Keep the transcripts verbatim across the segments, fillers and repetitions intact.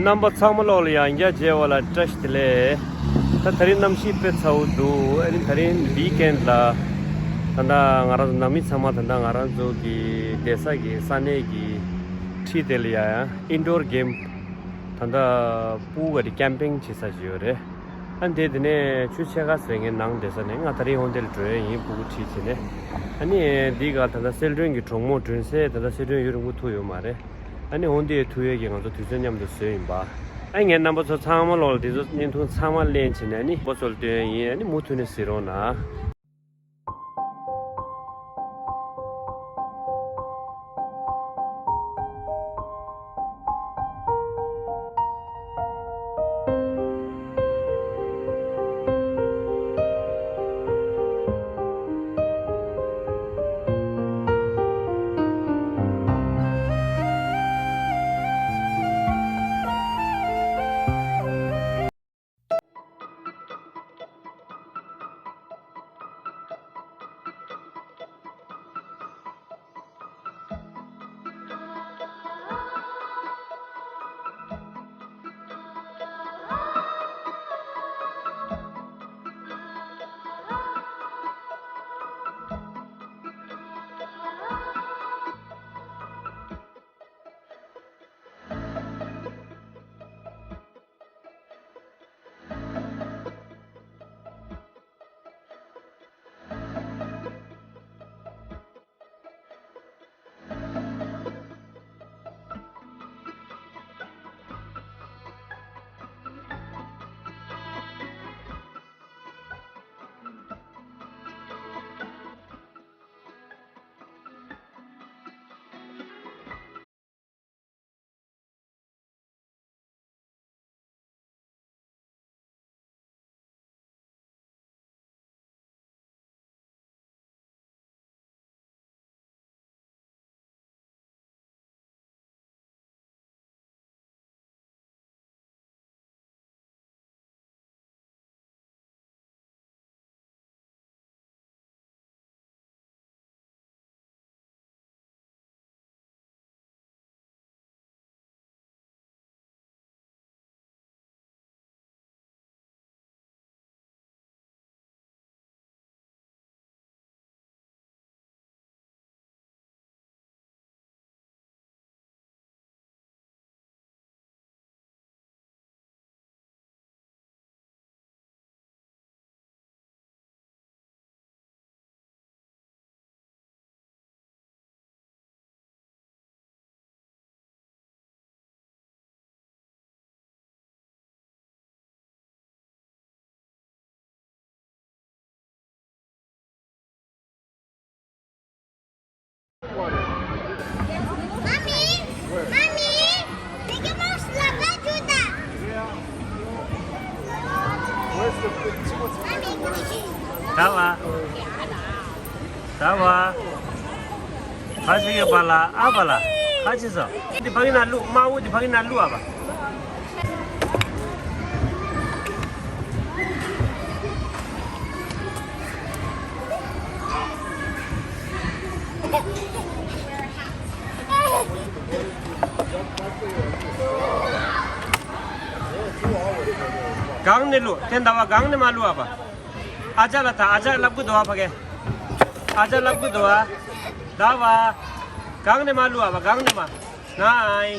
རྣམ་པ་ཚང་མ་ལོག་ལ་ཡང་བསྐྱར་མཇལ་བ་ལ་བཀྲ་ཤིས་བདེ་ལེགས། ད་ད་རིང་གནམ་གཤིས་དཔེ་ཚ་བོ་འདུག་ཨ་ནི་ད་རིང་ཝིག་ཨེན་ལ། ད་ལྟ་ང་རང་ཚོ་ནང་མི་ཚང་མ་ད་ལྟ་ང་རང་ཚོ་གི་བསྡད་ས་གི་ས་གནས་ཀྱི་འཁྲིས་དེ་ལ་ཡང་ཡང་ཨིན་ཌོར་གེམ་ད་ལྟ་ཕུ་ག་རི་ཀེམ་པིང་བྱེད་ས་ཅིག་ཡོད་རེད། ཨ་ནི་དེ་དེ་ནས་ཆུ་ཚོད་ཕྱེད་ཀ་ཟེར་ངའི་ནང་བསྡད་ས་ནས། ང་ད་རིང་ཧོན་ཏེ་ལ་འགྲོ་ཡས་ཡིན། ཕྲུ་གུ་ཁྲིད་བྱས་ནས། ཨ་ནི་འདི་ག་ད་ལྟ་སེལ་ཌོན་གྱི་གྲོགས་མོ་སྒྲོན་སའི་ད་ལྟ་སེལ་ཌོན་ཡུན་རིང་པོ་ཐུག་ཡོད་མ་རེད། ཨ་ནི་ཧོན་ཏེ་ཐུག་ཡས་ཀྱི་ང་ཚོ་དུས་ཚོད་མཉམ་དུ་བཟོས་ཡིན་པ། ཨ་ངས་རྣམ་པ་ཚོ་ཚང་མ་ལོག་ལ་འདི་ཚོ་བརྙན་ཐུང་ཚང་མ་ལེན་བྱས་ནས། ཨ་ནི་ཁོ་ཚོ་ལ་སྟོན་ཡས་ཡིན། ཨ་ནི་མུ་མཐུད་ནས་གཟིགས་རོགས་གནང་། Mami, mami, Mickey Mouse là pas Judas. Mami, ད་བ། ད་བ། ཁ་ཅིག་གི་བ་ལ་ཨ་བ་ལ། ཁ་ཅིག་ཟ། འདི་ཕ་གི་ན་ལུ། མ་འུ་འདི་ཕ་གི་ན་ལུ་ཨ་བ། གང་ནས་ལུ། དེ་འདྲ་བ་གང་ནས་མ་ལུ་ཨ་བ། ཨ་ཅག་ལ་ད་ཨ་ཅག་ལབ་གི་འདུག་བ་ཕ་གི། ཨ་ཅག་ལབ་གི་འདུག་བ། ད་བ། གང་ནས་མ་ལུ་ཨ་བ། གང་ནས་མ། ང་ཨའི།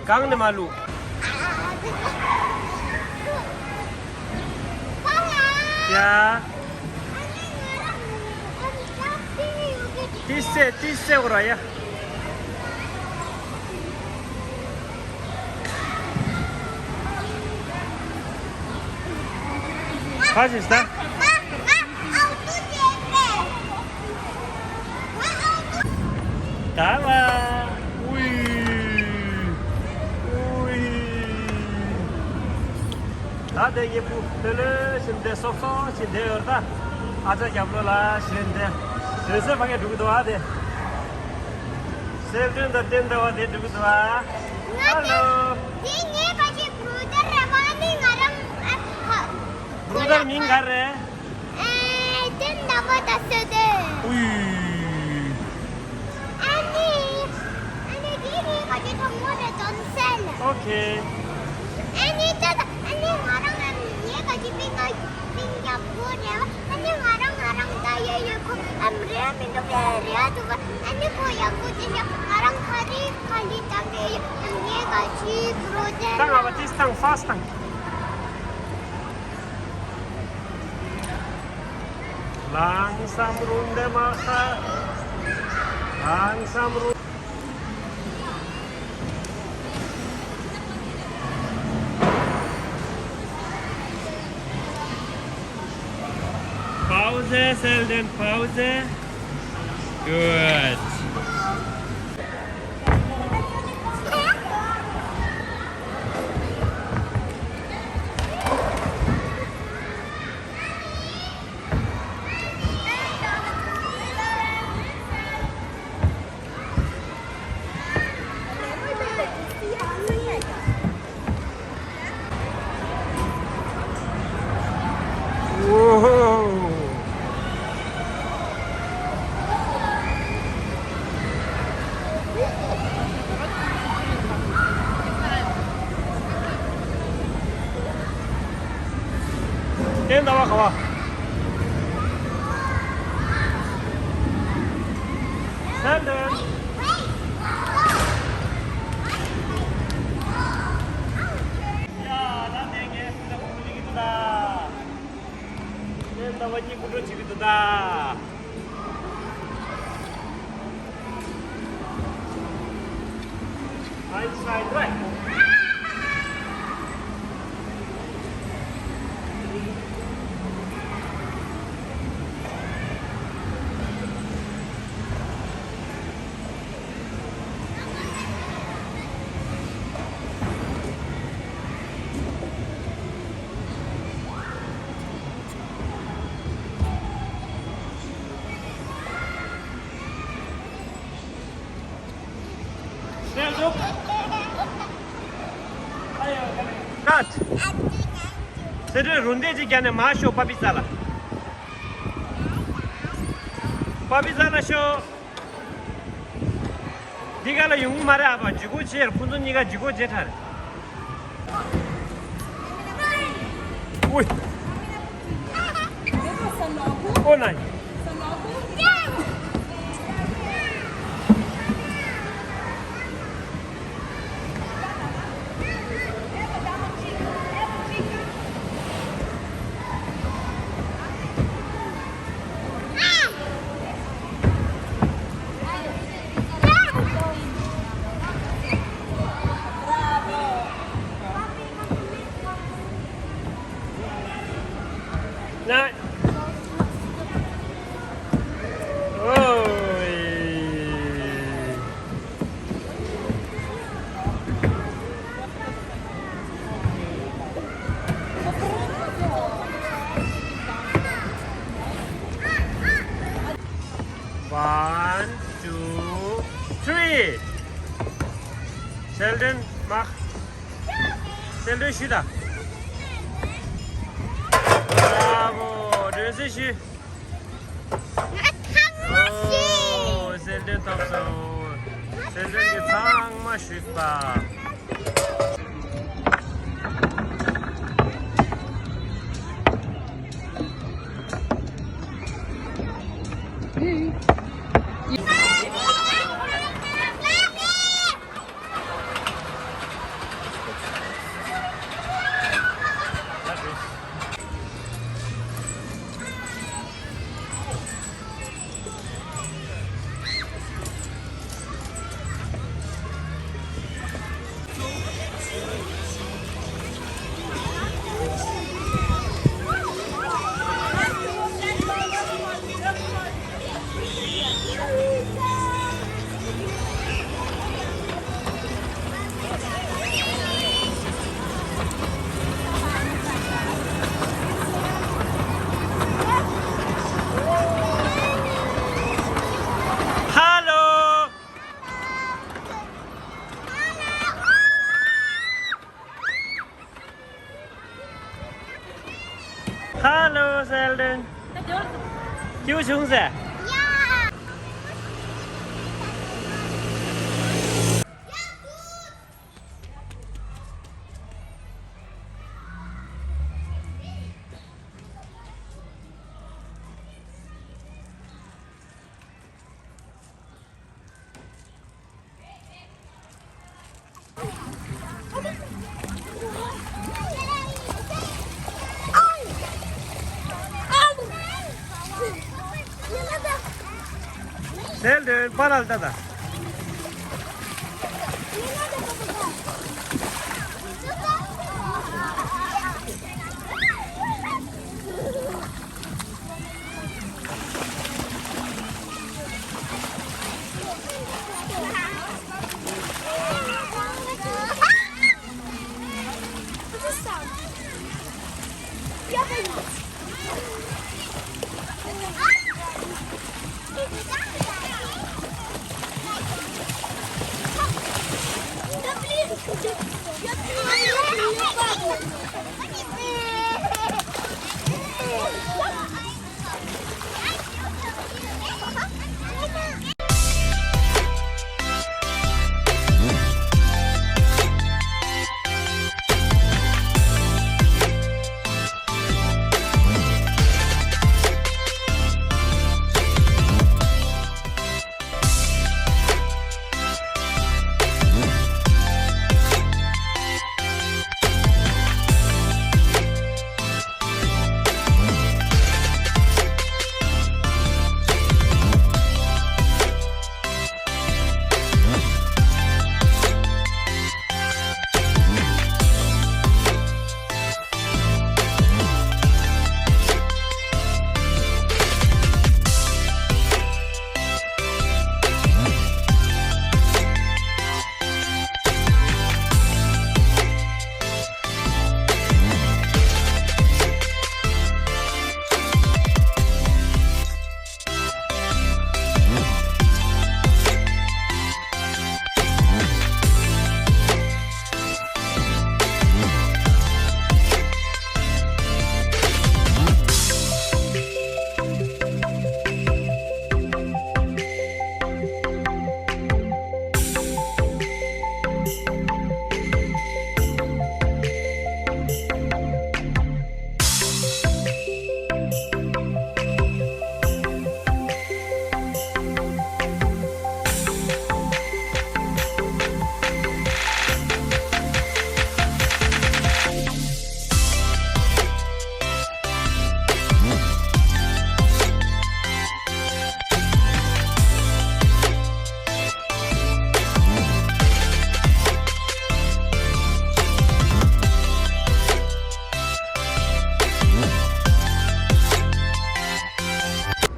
གང་ནས་མ་ལུ། ཡ། ཏི་སེ་ཏི་སེ་འོ་ར་ཡ། ཁ་ཅིག་ཟ། ད་བ། ཨུའི། ཨུའི། ད་དེ་ཡེ་བུ་དེ་ལོས་ཞིམ་དེ་སོབ་སོབ་ཞིམ་དེ་ཡོད་ད། ཨ་ཅག་རྒྱབ་ལོ་ལ་ཞིམ་དེ། དེ་ཚོ་ཕ་གི་འགྲོ་གི་འདུག་ཨ་དེ། སེམས་དོན་དང་བསྟན་འདྲ་བ་དེ་འགྲོ་གི་འདུག་ཨ། ཧ་ལོ། དེ་ངའི་ཕ་གི་བུ་དར་ར་བ་ནི་ང་རང་ཨ་ཧ། བུ་དར་མིང་ག་རེ། ཨེ། དེ་འདྲ་བ་ད་སེ་དེ། ཨུའི། ཨ་ནི། ཨ་ནི་དེ་ངའི་ཕ་གི་ཐོག་མོ་རེ་དོན་སེལ། Okay. ཨ་ནི་ད་ད་ཨ་ནི་ང་རང་ཨ་ནི་ངའི་ག་གི་པིང་ག་པིང་རྒྱབ་གོ་རེད་བ། ཨ་ནི་ང་རང་ང་རང་ད་ཡོད་ཡོད་ཁོ་ཨམ་རེད་མི་འདུག་རེད་རེད་འདུག་བ། ཨ་ནི་ཁོ་ཡག་པོ་དེ་ཤ་ང་རང་ཁ་རི་ཁ་ལི་བཏང་གི་ཡོད། ཨ་ནི་ངའི་ག་གི་པྲོ་ཇེག་ཊི། བཏང་ཨ་བ་ཏིས་བཏང་ཧྥ་སི་ཊི་བཏང་། Langsam runter, Macher. Langsam runter. Pause, Sheldon, Pause. Gut. དེ་ཟླ་བ་ག་བ། སེམས་དོན། ཡ་ལ་དེ་ངས་སུ་ལ་ཁུ་ཁུ་ལི་གི་འདུག་ད། དེ་ཟླ་བ་གཉིས་ཀུ་འགྲོ་བྱེད་ཀྱི་འདུག་ད། Eins, zwei, drei. ཀཊ། སེ་འབྲས་རུ་འདེད་ཅིག་བརྒྱབ་ནས་མར་ཤོག་པ་པི་ཙ་ལ། པ་པི་ཙ་ལ་ཤོག་འདི་ག་ལ་ཡོང་གི་མ་རེད་ཨ་ཕ། ལྗིད་ཁོག་ཆེ། ཁོ་ཚོ་གཉིས་ཀ་ལྗིད་ཁོག་ཆེ་དྲགས་རེད། ཨོའི། ཨོ་ནའི། One, two, three. Sheldon, mach. Sheldon, ཞུ་ད། Bravo. སྒྲོལ་སེ་ཞུ། ང་ཚང་མ་ཞུ། ཨོ། སེ་འབྲས་ཐོབ་སོང་། སེ་འབྲས་ཀྱིས་ཚང་མ་ཞུས་པ། Hello. Hello, Sheldon. སྐྱིད་པོ་བྱུང་ཟེར། ཡ། ཡ། Well done. པར་ལ་ལྟ་ད།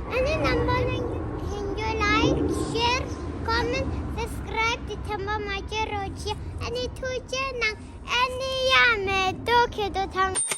ཨ་ནི་རྣམ་པ་ལྷན་རྒྱས་like, share, comment, subscribe དེ་ཐེམ་པ་མ་བརྗེད་རོགས་གྱིས། ཨ་ནི་ཐུགས་རྗེ་གནང་། ཨ་ནི་ཡ་མེད་དོ་ཁེ་དོ་ཐང་།